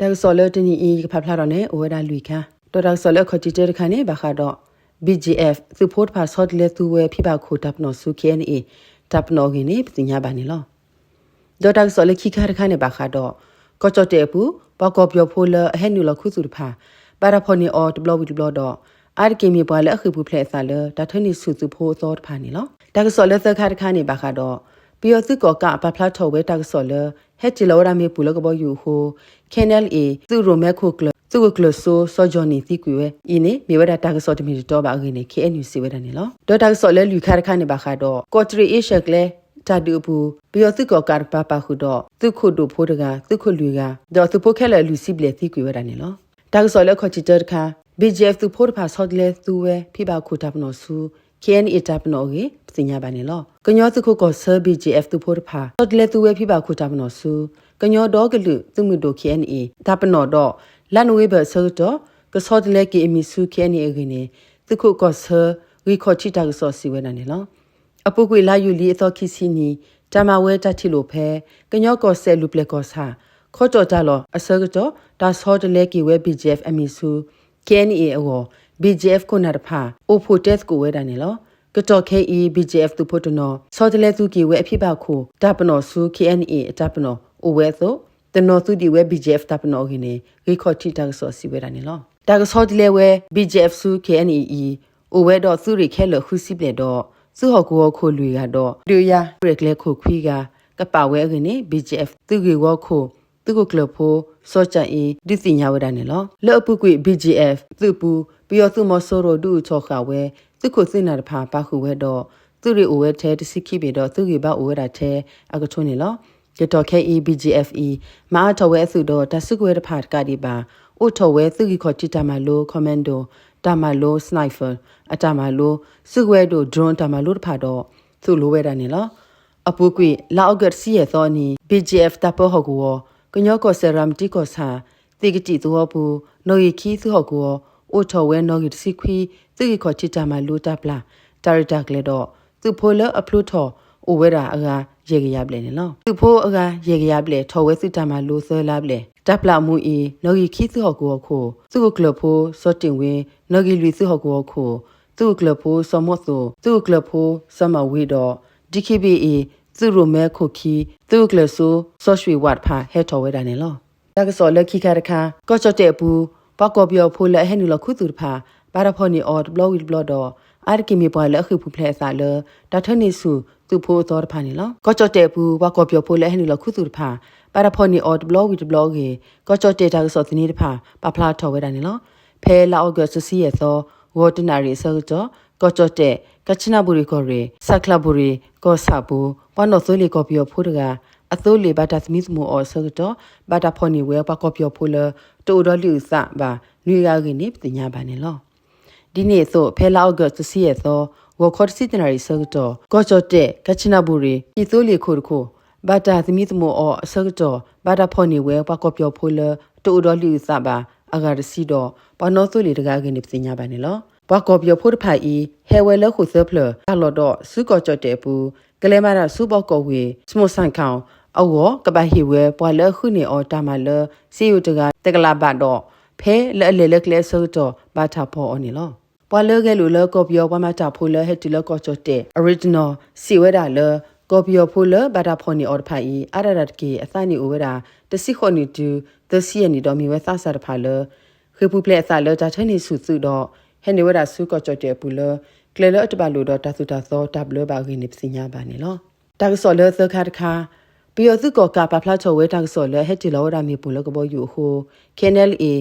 တၢ်ကစီၣ်လၢတနံၤအံၤ ယကဖးဖျါထီၣ်န့ၣ် အိၣ်ဝဲဒၣ်လွံၢ်ခါ, ဒီးတၢ်ကစီၣ်လၢအခီၣ်ထံးတၢတခါန့ၣ် ဘၣ်ဃးဒီး BGF သုးဖိတဖၣ်ဆီတလဲသူဝဲဖံဘၣ်ခိၣ်တၢ်ပနီၣ်ဆူ KNA တၢ်ပနီၣ်အဂ့ၢ်န့ၣ် ပသ့ၣ်ညါဘၣ်န့ၣ်လီၤ. ဒီးတၢ်ကစီၣ်လၢခံခါတခါန့ၣ် ဘၣ်ဃးဒီး ကီၢ်ကၠီၣ်တဲၣ်အပူၤ ပှၤကီၢ်ပယီၤဖိလၢအဟဲနုာ်လီၤခူသူၣ်တဖၣ် ဘၣ်တၢ်ဖီၣ်န့ၢ်အီၤတဘျီဝံၤတဘျီဒီး အါတက့ၢ်မ့ၢ်ပှၤလၢအဃ့ၢ်ပူၤဖျဲးအသးလၢ တၢ်ထၢနုာ်ဆူၣ်သုးဖိအသီတဖၣ်န့ၣ်လီၤ. တၢ်ကစီၣ်လၢသၢခါတခါန့ၣ် ဘၣ်ဃးဒီး ပယီၤသုးကီၣ်ကးပာ်ဖျါထီၣ်ဝဲတၢ်ကစီၣ်လၢ ဟဲတ့ၢ်လီၤဝဲဒၣ်မ့ၣ်ပိၢ်လၢကဘီယူၤအဃိ KNLA သုးရိၣ်မဲခိၣ်ကျၢၢ် သုးခိၣ်ကျၢၢ်စိ စီၤကၠီၣ်နံၣ်သံကွံာ်ဝဲအံၤန့ၣ် မ့ၢ်ဝဲဒၣ်တၢ်ကစီၣ်တမ့ၢ်တတီဘၣ်အဂ့ၢ်န့ၣ် KNU စံးဝဲဒၣ်န့ၣ်လီၤ. ဒီးတၢ်ကစီၣ်လၢလွံၢ်ခါတခါန့ၣ် ဘၣ်ဃးဒီး ကီၢ်တရံးအ့ရှၢၣ်ကျဲ တၢ်ဒုးအပူၤ ပယီၤသုးကီၣ်ကးတကပၤပာ်ဃုာ်ဒီး သုးခိၣ်ဒိၣ်ဖိတဂၤ သုးခိၣ်လွံၢ်ဂၤ ဒီးသုးဖိခဲလၢာ်လွံၢ်ဆံဘျဲၣ်သံကွံာ်ဝဲဒၣ်န့ၣ်လီၤ. တၢ်ကစီၣ်လၢအခီၣ်ထံးတၢတခါ BGF သုးဖိတဖၣ်ဆီတလဲသူဝဲဖံဘၣ်ခိၣ်တၢ်ပနီၣ်ဆူ KNA တၢ်ပနီၣ်အဂ့ၢ် ပသ့ၣ်ညါဘၣ်န့ၣ်လီၤ. ကညီသုးခိၣ်ကီၢ်ဆၢ BGF သုးဖိတဖၣ် ဆီတလဲသူဝဲဖံဘၣ်ခိၣ်တၢ်ပနီၣ်ဆူ ကညီဒီကလုာ်သုးမုၢ်ဒိၣ် KNA တၢ်ပနီၣ်ဒီး လါနိၣ်ဝ့ဘၢၣ်အဆၢကတီၢ် ကဆီတလဲက့ၤအမံၤဆူ KNA အဂ့ၢ်န့ၣ် သုးခိၣ်ကီၢ်ဆၢ ဂံၢ်ခီၣ်ထံးတၢ်ကစီၣ်စံးဝဲဒၣ်န့ၣ်လီၤ. အပူၤကွံာ်လါယူၤလံအသီခံဆံနံၤ တၢ်မၤဝဲတၢ်ထံၣ်လိာ်ဖဲ ကညီကီၢ်စဲၣ်လူၤပျဲၢ်ကီၢ်ဆၣ် ခီတီၣ်တၢ်လီၢ်အဆၢကတီၢ် တၢ်ဆီတလဲက့ၤဝဲ BGF အမံၤဆူ KNA အဂီၢ် BGF ခိၣ်နၢ်တဖၣ် အိၣ်ဖှိၣ်တဲသကိးဝဲဒၣ်န့ၣ်လီၤ. ကတီၢ်ခဲအံၤ BGF သုးဖိတနီၤ ဆီတလဲသူက့ၤဝဲအဖံဘၣ်ခိၣ် တၢ်ပနီၣ်ဆူ KNA အတၢ်ပနီၣ်အိၣ်ဝဲအသိး တနီၤသူဒံးဝဲ BGF တၢ်ပနီၣ်အဂ့ၢ်န့ၣ် ဂံၢ်ခီၣ်ထံးတၢ်ကစီၣ်စံးဝဲဒၣ်န့ၣ်လီၤ. တၢ်ကဆီတလဲဝဲ BGF ဆူ KNA အံၤ အိၣ်ဝဲဒီးသုးရ့ၣ်ခဲလၢာ်ဃုဆံဘျဲၣ်ဒီး သုးဟီၣ်ကဝီၤခိၣ်လွံၢ်ဂၤဒီး ဒုးယၤရဲၣ်ကျဲၤခိၣ်ခွံဂၤ ကပာ်ဝဲအဂ့ၢ်န့ၣ် BGF သုးဂ့ၢ်ဝီခိၣ် သုးခိၣ်ကျၢၢ်ဖိ စီၤကၠၤအ့ ဒုးသ့ၣ်ညါဝဲဒၣ်န့ၣ်လီၤ. လၢအပူၤကွံာ် BGF သုးအပူၤ ပယီၤသုးမီၤစိရိၤဒုးအိၣ်ထီၣ်ဃာ်ဝဲ သုးခိၣ်သုးနၢ်တဖၣ်ပာ်ဃုာ်ဝဲဒီး သုးရ့ၣ်အိၣ်ဝဲထဲတဆံခံဘ့ၣ်ဒီး သုးဂံၢ်ဘါအိၣ်ဝဲဒၣ်ထဲအကထိန့ၣ်လီၤ. ကတီၢ်ခဲအံၤ BGF အံၤ မၤအါထီၣ်ဝဲအသုးဒီး တၢ်စုကဝဲၤတဖၣ်တကးဒံးဘၣ် အိၣ်ထီၣ်ဝဲသုးဂံၢ်ခီၣ်ထံးတၢ်မၤလိ Commando တၢ်မၤလိ Sniper အတၢ်မၤလိ စုကဝဲၤဒိၣ် Drone တၢ်မၤလိတဖၣ်ဒီး သိၣ်လိဝဲဒၣ်န့ၣ်လီၤ. အပူၤကွံာ် လါအီကူးတဆံယဲၢ်သီအနံၤ BGF တၢ်ပၢဟီၣ်ကဝီၤ ကညီကီၢ်စဲၣ်ရၤမတံကီၢ်ဆၣ် သ့ၣ်ကတံာ်သဝီပူၤ နီၣ်ဂံၢ်ခံသုးဟီၣ်ကဝီၤ အိၣ်ထီၣ်ဝဲနီၣ်ဂံၢ်တဆံခွံ သုးဂံၢ်ခီၣ်ထံးတၢ်မၤလိတၢ်ပျၢ် တၢ်ရဲၣ်တၢ်ကျဲၤဒီး သုးဖိလၢအဖျိထီၣ်အိၣ်ဝဲဒၣ်အဂၤယဲၢ်ကယၤဘျဲၣ်န့ၣ်လီၤ. သုးဖိအဂၤယဲၢ်ကယၤဘျဲၣ် ထီၣ်ဝဲသုးတၢ်မၤလိသၢလါဘျဲၣ် တၢ်ပျၢ်အမူအံၤ နီၣ်ဂံၢ်ခံသုးဟီၣ်ကဝီၤခိၣ် သုးခိၣ်ကျၢၢ်ဖိ စီၤတ့ၣ်ဝ့ နီၣ်ဂံၢ်လွံၢ်သုးဟီၣ်ကဝီၤခိၣ် သုးခိၣ်ကျၢၢ်ဖိ စီၤမိၣ်သိၣ် သုးခိၣ်ကျၢၢ်ဖိ စီၤမၤဝ့ဒီး DKBA သုးရိၣ်မဲခိၣ်ခံ သုးခိၣ်ကျၢၢ်စိ စီၤရွှ့ၣ်ဝးတဖၣ်ဟဲထီၣ်ဝဲဒၣ်န့ၣ်လီၤ. တၢ်ကစီၣ်လၢခံခါတခါ ကီၢ်ကၠီၣ်တဲၣ်အပူၤ ပှၤကီၢ်ပယီၤဖိလၢအဟဲနုာ်လီၤခူသူၣ်တဖၣ် ဘၣ်တၢ်ဖီၣ်န့ၢ်အီၤတဘျီဝံၤတဘျီဒီး အါတက့ၢ်မ့ၢ်ပှၤလၢအဃ့ၢ်ပူၤဖျဲးအသးလၢ တၢ်ထၢနုာ်ဆူၣ်သုးဖိအသီတဖၣ်န့ၣ်လီၤ. ကီၢ်ကၠီၣ်တဲၣ်အပူၤ ပှၤကီၢ်ပယီၤဖိလၢအဟဲနုာ်လီၤခူသူၣ်တဖၣ် ဘၣ်တၢ်ဖီၣ်န့ၢ်အီၤတဘျီဝံၤတဘျီအဂ့ၢ် ကီၢ်ကၠီၣ်တဲၣ်တၢ်ကစီၣ်သန့တဖၣ် ပာ်ဖျါထီၣ်ဝဲဒၣ်န့ၣ်လီၤ. ဖဲလါအီကူးတဆံယဲၢ်သီ ဂီၤတနၣ်ရံၣ်အဆၢကတီၢ် ကီၢ်ကၠီၣ်တဲၣ် ကၣ်ချနၣ်ဘူရံၣ်ကီၢ်ရ့ၣ် စံၣ်ချၣ်ဘူရံၣ်ကီၢ်ဆၣ်ပူၤ ပှၤနီၣ်သိလ့ၣ်ကီၢ်ပယီၤဖိတဂၤ အသိလ့ၣ်ဘၣ်တၢ်သမံသမိးအီၤအဆၢကတီၢ် ဘၣ်တၢ်ဖီၣ်န့ၢ်ဝဲပှၤကီၢ်ပယီၤဖိလၢ တအိၣ်ဒီးလံာ်အုၣ်သးဘၣ်နွံဂၤအဂ့ၢ်န့ၣ် ပသ့ၣ်ညါဘၣ်န့ၣ်လီၤ. ဒ်န့ၣ်အသိး ဖဲလါအီကူးတဆံယဲၢ်သီ ဂီၤခီတဆံတနၣ်ရံၣ်အဆၢကတီၢ် ကီၢ်ကၠီၣ်တဲၣ် ကၣ်ချနၣ်ဘူရံၣ် ဟံၣ်သိလ့ၣ်ခိၣ်တခိၣ် ဘၣ်တၢ်သမံသမိးအီၤအဆၢကတီၢ် ဘၣ်တၢ်ဖီၣ်န့ၢ်ဝဲပှၤကီၢ်ပယီၤဖိလၢ တအိၣ်ဒီးလံာ်အုၣ်သးဘၣ်အဂၤတဆံဒီး ပှၤနီၣ်သိလ့ၣ်တဂၤအဂ့ၢ်န့ၣ် ပသ့ၣ်ညါဘၣ်န့ၣ်လီၤ. ပှၤကီၢ်ပယီၤဖိတဖၣ်အံၤ ဟဲဝဲလၢဃိၣ်သၢဖျၢၣ် တၢ်လီၢ်ဒီးဆူကီၢ်ကၠီၣ်တဲၣ်အပူၤ ကလဲၤမၤတၢ်ဆူဘီကီၢ်ဝ့ၢ် စမိၣ်စၣ်ခၣ် အဂီၢ် ကဘၣ်ဟ့ၣ်ဝဲပှၤလၢအဃုန့ၢ်အီၤတၢ်မၤလၢ စ့ယိၤတဂၤ တကလးဘးဒီး ဖဲလၢအလဲၤလၢကျဲအဆၢကတီၢ် ဘၣ်တၢ်ဖီၣ်အီၤန့ၣ်လီၤ. ပှၤလၢဂဲၤလိာ်လၢကီၢ်ပယီၤပှၤမၤတၢ်ဖိလၢဟဲတုၤလၢကီၢ်ကၠီၣ်တဲၣ် အရ့တနီၤ စံးဝဲဒၣ်လၢ ကီၢ်ပယီၤဖိလၢဘၣ်တၢ်ဖီၣ်န့ၢ်အီၤတဖၣ်အံၤ အါဒၣ်တၢ်တက့ၢ် အသးနံၣ်အိၣ်ဝဲဒၣ် တဆံဃိးနံၣ်တုၤ သၢဆံယဲၢ်နံၣ်ဒီး မ့ၢ်ဝဲသးစၢ်တဖၣ်လၢ ဃ့ၢ်ပူၤဖျဲးအသးလၢတၢ်ထၢနုာ်ဆူၣ်သုးဒီး ဟဲနုာ်ဝဲဒၣ်ဆူကီၢ်ကၠီၣ်တဲၣ်အပူၤလၢ ကျဲလၢအတဘၣ်လိာ်ဒီးတၢ်သိၣ်တၢ်သီတၢ်ဘျၢဘၣ်အဂ့ၢ်န့ၣ် ပသ့ၣ်ညါဘၣ်န့ၣ်လီၤ. တၢ်ကစီၣ်လၢသၢခါတခါ ပယီၤသုးကီၣ်ကးပာ်ဖျါထီၣ်ဝဲတၢ်ကစီၣ်လၢအဟဲတ့ၢ်လီၤဝဲဒၣ်မ့ၣ်ပိၢ်လၢကဘီယူၤအဃိ KNLA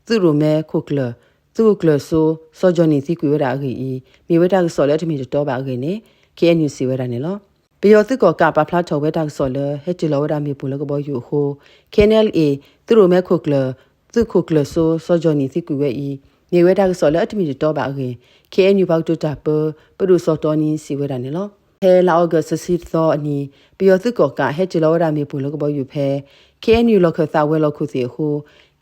သုးရိၣ်မဲခိၣ်ကျၢၢ် သုးခိၣ်ကျၢၢ်စိ စီၤကၠီၣ်နံၣ်သံကွံာ်ဝဲဒၣ်အဂ့ၢ်အံၤ မ့ၢ်ဝဲတၢ်ကစီၣ်လၢအတမ့ၢ်တတီဘၣ်အဂ့ၢ်န့ၣ် KNU စံးဝဲဒၣ်န့ၣ်လီၤ. ပယီၤသုးကီၣ်ကးပာ်ဖျါထီၣ်ဝဲတၢ်ကစီၣ်လၢ ဟဲတ့ၢ်လီၤဝဲဒၣ်မ့ၣ်ပိၢ်လၢကဘီယူၤအဃိ KNLA သုးရိၣ်မဲခိၣ်ကျၢၢ် သုးခိၣ်ကျၢၢ်စိ စီၤကၠီၣ်နံၣ်သံကွံာ်ဝဲအံၤ မ့ၢ်ဝဲတၢ်ကစီၣ်လၢအတမ့ၢ်တတီဘၣ်အဂ့ၢ် KNU ပှၤကတိၤတၢ်ပၢ ပဒိၣ်စီၤတီနံ စံးဝဲဒၣ်န့ၣ်လီၤ. ဖဲလါအီကူးတဆံတသီအနံၤ ပယီၤသုးကီၣ်ကးဟဲတ့ၢ်လီၤဝဲဒၣ်မ့ၣ်ပိၢ်လၢကဘီယူၤဖဲ KNU လီၢ်ခၢၣ်သးဝဲၤလီၢ်ခိၣ်သ့ၣ်အဃိ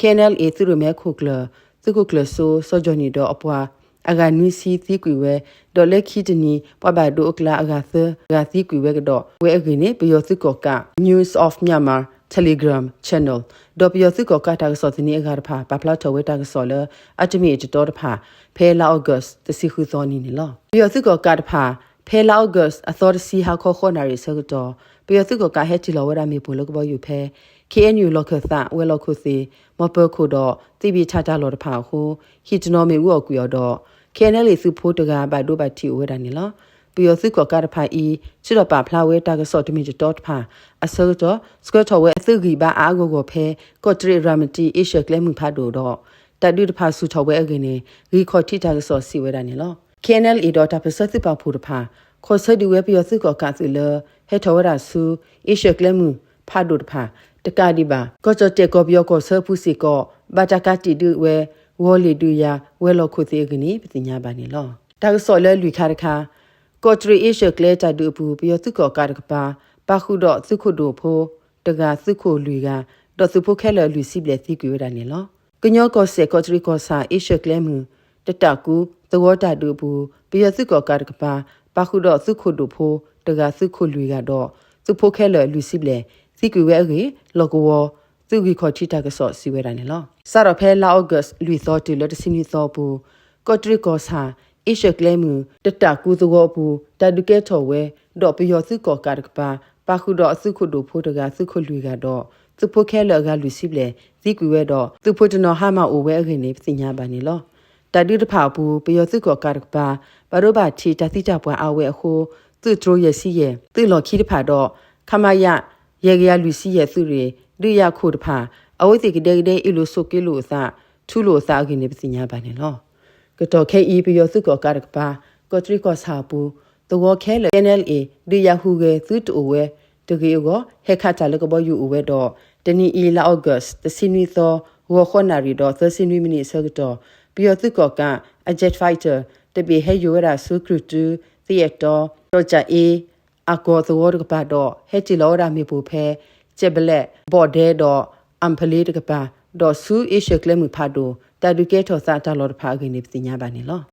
KNLA သုးရိၣ်မဲခိၣ်ကျၢၢ် သုးခိၣ်ကျၢၢ်စိ စီၤကၠီၣ်နံၣ်ဒီးအပှၤ အဂၤနွံဆံသံကွံာ်ဝဲ ဒီးလၢခံတနံၤ ပှၤဘၣ်ဒိအကျါအဂၤသၢဂၤသံကွံာ်ဝဲကဒီးဝဲအဂ့ၢ်န့ၣ် ပယီၤသုးကီၣ်ကး News of Myanmar Telegram Channel ဒီးပယီၤသုးကီၣ်ကးတၢ်ကစီၣ်သန့အဂၤတဖၣ် ပာ်ဖျါထီၣ်ဝဲတၢ်ကစီၣ်လၢ အတမ့ၢ်အတတီတဖၣ် ဖဲလါအီကူး တဆံဃုသီနံၤန့ၣ်လီၤ. ပယီၤသုးကီၣ်ကးတဖၣ် ဖဲလါအီကူး အသီတဆံဟါခီဃိးနၣ်ရံၣ်အဆၢကတီၢ် ပယီၤသုးကီၣ်ကးဟဲတ့ၢ်လီၤဝဲဒၣ်မ့ၣ်ပိၢ်လၢကဘီယူၤဖဲ ခ့ၣ်အဲၣ်ယူၣ် လီၢ်ခၢၣ်သး ဝဲၤလီၢ်ခိၣ်သ့ၣ် မီၢ်ပၢၤခိၣ်ဒီး သ့ၣ်ဘံၣ်ထးတၢ်လီၢ်တဖၣ်အဃိ ဟံၣ်တနီၤမ့ၣ်အူအီၣ်ကွံာ်အီၤဒီး ခ့ၣ်အဲၣ်ယူၣ် သုးဖိတဂၤဘၣ်ဒိဘၣ်ထံးအိၣ်ဝဲဒၣ်န့ၣ်လီၤ. ပယီၤသုးကီၣ်ကးတဖၣ်အံၤ ထုးထီၣ်ပာ်ဖျါဝဲတၢ်ကစီၣ်တမ့ၢ်တတီတဖၣ်အဆၢကတီၢ် ဆှၢထီၣ်ဝဲအသုးဂံၢ်ဘါအါအါဂီၢ်ဂီၢ်ဖဲ ကီးတရံးရၤမတံ အ့ရှၢၣ်ကျဲမုၢ်ဖးဒိၣ်ဒီး တၢ်ဒုးတဖၣ်ဆူၣ်ထီၣ်ဝဲအဂ့ၢ်န့ၣ် ဂံၢ်ခီၣ်ထံးတၢ်ကစီၣ်စံးဝဲဒၣ်န့ၣ်လီၤ. ခ့ၣ်အဲၣ်ယူၣ် ဒီးတၢ်ပၢၢ်ဆၢသုးပာ်ဖှိၣ်တဖၣ် ခီၣ်ဆၢဒုးဝဲပယီၤသုးကီၣ်ကးသုးလၢ ဟဲထီၣ်ဝဲဒၣ်ဆူ အ့ရှၢၣ်ကျဲမုၢ်ဖးဒိၣ်တဖၣ် တကးဒံးဘၣ် ကီၢ်ကၠီၣ်တဲၣ်ကီၢ်ပယီၤကီၢ်ဆၢအပူၤစ့ၢ်ကီး ဘၣ်တၢ်ကးတံာ်ဒုးဝဲ ဂီၤလ့ၣ်ဒုးယၤ ဝဲၤလီၢ်ခိၣ်သ့ၣ်အဂ့ၢ်န့ၣ် ပသ့ၣ်ညါဘၣ်န့ၣ်လီၤ. တၢ်ကစီၣ်လၢလွံၢ်ခါတခါ ကီးတရံးအ့ရှၢၣ်ကျဲတၢ်ဒုးအပူၤ ပယီၤသုးကီၣ်ကးတကပၤ ပာ်ဃုာ်ဒီးသုးခိၣ်ဒိၣ်ဖိတဂၤ သုးခိၣ်လွံၢ်ဂၤ ဒီးသုးဖိခဲလၢာ်အလွံၢ်ဆံဘျဲၣ်သံကွံာ်ဝဲဒၣ်န့ၣ်လီၤ. ကညီကီၢ်စဲၣ် ကီးတရံးကီၢ်ဆၣ် အ့ရှၢၣ်ကျဲမုၢ် တတၢ်ကူသဝီတၢ်ဒုးအပူၤ ပယီၤသုးကီၣ်ကးတကပၤ ပာ်ဃုာ်ဒီးသုးခိၣ်ဒိၣ်ဖိတဂၤ သုးခိၣ်လွံၢ်ဂၤဒီး သုးဖိခဲလၢာ်လွံၢ်ဆံဘျဲၣ် သံကွံာ်ဝဲအဂ့ၢ် လီၢ်ကဝီၤ သုးဂံၢ်ခီၣ်ထံးတၢ်ကစီၣ်စံးဝဲဒၣ်န့ၣ်လီၤ. စးထီၣ်ဖဲလါအီကူးလွံၢ်သီတုၤလၢတဆံနွံသီအပူၤ ကီးတရံးကီၢ်ဆၣ် အ့ရှၢၣ်ကျဲမုၢ် တတၢ်ကူသဝီအပူၤ တၢ်ဒုးကဲထီၣ်ဝဲ ဒီးပယီၤသုးကီၣ်ကးတကပၤ ပာ်ဃုာ်ဒီးအသုးခိၣ်ဒိၣ်ဖိတဂၤ သုးခိၣ်လွံၢ်ဂၤဒီး သုးဖိခဲလၢာ်အဂၤလွံၢ်ဆံဘျဲၣ် သံကွံာ်ဝဲဒီး သုးဖိတနီၤဟါမၢ်အိၣ်ဝဲအဂ့ၢ်န့ၣ် ပသ့ၣ်ညါဘၣ်န့ၣ်လီၤ. တၢ်ဒုးတဖၣ်အပူၤ ပယီၤသုးကီၣ်ကးတကပၤ ဘၣ်ဒိဘၣ်ထံးတၢ်သံတၢ်ပှၢ်အါဝဲအဃိ သုးတြိၤယဲၢ်ဆံယဲၢ် သုးလီၢ်ခံတဖၣ်ဒီး ခမရ ယဲၢ်ကယၤလွံၢ်ဆံယဲၢ် သုးရ့ၣ် ဒုးယၤခိၣ်တဖၣ် အဝဲသ့ၣ်ကဒဲကဒဲအ့ၣ်လိာ်ဆိးက့လိာ်အသး ထူလိာ်အသးအဂ့ၢ်န့ၣ် ပသ့ၣ်ညါဘၣ်န့ၣ်လီၤ. ကတီၢ်ခဲအံၤ ပယီၤသုးကီၣ်ကးတကပၤ ကီးတရံးကီၢ်ဆၣ်အပူၤ သဝီခဲလၢာ် ခ့ၣ်အဲၣ်ယူၣ် ဒုးယၤဟူးဂဲၤသုတအိၣ်ဝဲတဂ့ၤအဂီၢ် ဟဲခးတၢ်လၢကဘီယူၤအိၣ်ဝဲဒီး တနံၤအံၤ လါအီကူး တဆံနွံသီ ဂီၤဃိးနၣ်ရံၣ်ဒီးသၢဆံနွံမံးနံးအဆၢကတီၢ် ပယီၤသုးကီၣ်ကး အ jet fighter တဘ့ၣ်ဟဲယိာ်ဝဲဒၣ်ဆူ ကြုၢ်တု သယဲၣ်တီ ကၠီၣ်ကၠၣ်အ့ အကီၢ်သဝီတကပၤဒီး ဟဲတ့ၢ်လီၤဝဲဒၣ်မ့ၣ်ပိၢ်ဖဲ ကၠဲၣ်ဘလဲၣ် ဘီၣ်ဒဲဒီး အၣ်ဖလ့တကပၤ ဒီးဆူအ့ရှၢၣ်ကျဲမုၢ်ဖးဒိၣ် တၢ်ဒုးကဲထီၣ်သးတၢ်လီၢ်တဖၣ်အဂ့ၢ်န့ၣ် ပသ့ၣ်ညါဘၣ်န့ၣ်လီၤ.